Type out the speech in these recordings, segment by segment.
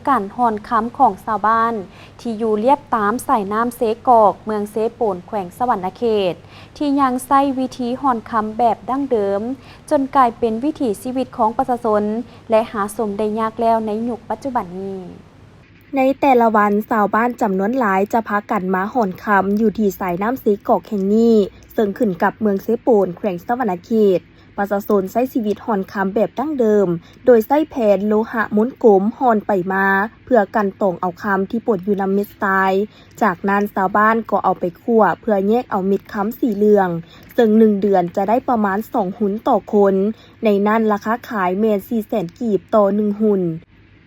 ການຮ່ອນຄຳຂອງຊາວບ້ານທີ່ຢູ່ລຽບຕາມສາຍນ້ຳເຊກອກ ເມືອງເຊໂປນ ແຂວງສະຫວັນນະເຂດ ທີ່ຍັງໃຊ້ວິທີຮ່ອນຄຳແບບດັ້ງເດີມ ຈົນກາຍເປັນວິຖີຊີວິດຂອງປະຊາຊົນ ແລະ ຫາຊົມໄດ້ຍາກແລ້ວໃນຍຸກປັດຈຸບັນນີ້. ໃນແຕ່ລະວັນ, ຊາວບ້ານຈຳນວນຫຼາຍຈະພາກັນມາຮ່ອນຄຳຢູ່ທີ່ສາຍນ້ຳເຊກອກແຫ່ງນີ້, ເຊິ່ງຂຶ້ນກັບເມືອງເຊໂປນ ແຂວງສະຫວັນນະເຂດ. ປະຊາຊົນໃຊ້ຊີວິດຮ່ອນຄຳແບບດັ້ງເດີມ, ໂດຍໃຊ້ແຜ່ນໂລຫະມົນກົມຮ່ອນໄປມາ ເພື່ອກັ່ນຕອງເອົາຄຳທີ່ປົນຢູ່ນຳເມັດຊາຍ. ຈາກນັ້ນຊາວບ້ານກໍເອົາໄປຂົ້ວເພື່ອແຍກເອົາເມັດຄຳສີເຫຼືອງ, ເຊິ່ງໜຶ່ງເດືອນຈະໄດ້ປະມານສອງຫຸນຕໍ່ຄົນ, ໃນນັ້ນລາຄາຂາຍແມ່ນສີ່ແສນກີບຕໍ່ໜຶ່ງຫຸນ.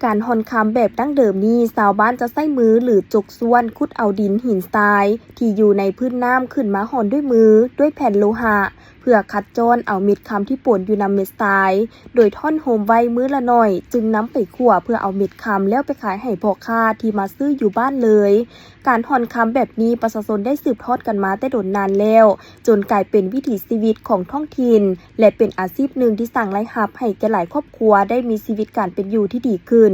ການຮ່ອນຄຳແບບດັ້ງເດີມນີ້, ຊາວບ້ານຈະໃຊ້ມື ຫຼື ຈົກຊວນຂຸດເອົາດິນຫີນຊາຍທີ່ຢູ່ໃນພື້ນນ້ຳຂຶ້ນມາຮ່ອນດ້ວຍມືດ້ວຍແຜ່ນໂລຫະ ເພື່ອຂັດຈ້ອນເອົາເມັດຄຳທີ່ປົນຢູ່ນຳເມັດຊາຍ, ໂດຍທ້ອນໂຮມໄວ້ມື້ລະໜ້ອຍ, ຈຶ່ງນຳໄປຂົ້ວເພື່ອເອົາເມັດຄຳແລ້ວໄປຂາຍໃຫ້ພໍ່ຄ້າທີ່ມາຊື້ຢູ່ບ້ານເລີຍ. ການຮ່ອນຄຳແບບນີ້ປະຊາຊົນໄດ້ສືບທອດກັນມາແຕ່ດົນນານແລ້ວ, ຈົນກາຍເປັນວິຖີຊີວິດຂອງທ້ອງຖິ່ນ ແລະ ເປັນອາຊີບໜຶ່ງທີ່ສ້າງລາຍຮັບໃຫ້ແກ່ຫຼາຍຄອບຄົວໄດ້ມີຊີວິດການເປັນຢູ່ທີ່ດີຂຶ້ນ.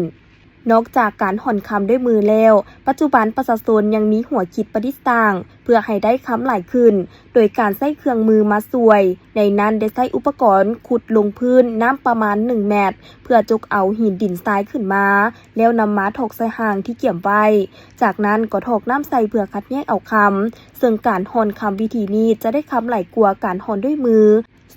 ນອກຈາກການຮ່ອນຄຳດ້ວຍມືແລ້ວ, ປັດຈຸບັນປະຊາຊົນຍັງມີຫົວຄິດປະດິດສ້າງເພື່ອໃຫ້ໄດ້ຄຳຫຼາຍຂຶ້ນ ໂດຍການໃຊ້ເຄື່ອງມືມາຊ່ວຍ, ໃນນັ້ນໄດ້ໃຊ້ອຸປະກອນຂຸດລົງພື້ນນ້ຳປະມານໜຶ່ງແມັດ ເພື່ອຈົກເອົາຫີນດິນຊາຍຂຶ້ນມາ ແລ້ວນຳມາຖອກໃສ່ອ່າງທີ່ກຽມໄວ້, ຈາກນັ້ນກໍຖອກນ້ຳໃສ່ເພື່ອຄັດແຍກເອົາຄຳ, ເຊິ່ງການຮ່ອນຄຳວິທີນີ້ຈະໄດ້ຄຳຫຼາຍກວ່າການຮ່ອນດ້ວຍມື.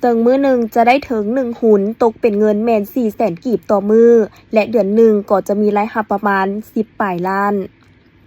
ເຊິ່ງມື້ໜຶ່ງຈະໄດ້ເຖິງໜຶ່ງຫຸນ, ຕົກເປັນເງິນແມ່ນສີ່ແສນກີບຕໍ່ມື້ ແລະ ເດືອນໜຶ່ງກໍຈະມີລາຍຮັບປະມານສິບປາຍລ້ານ.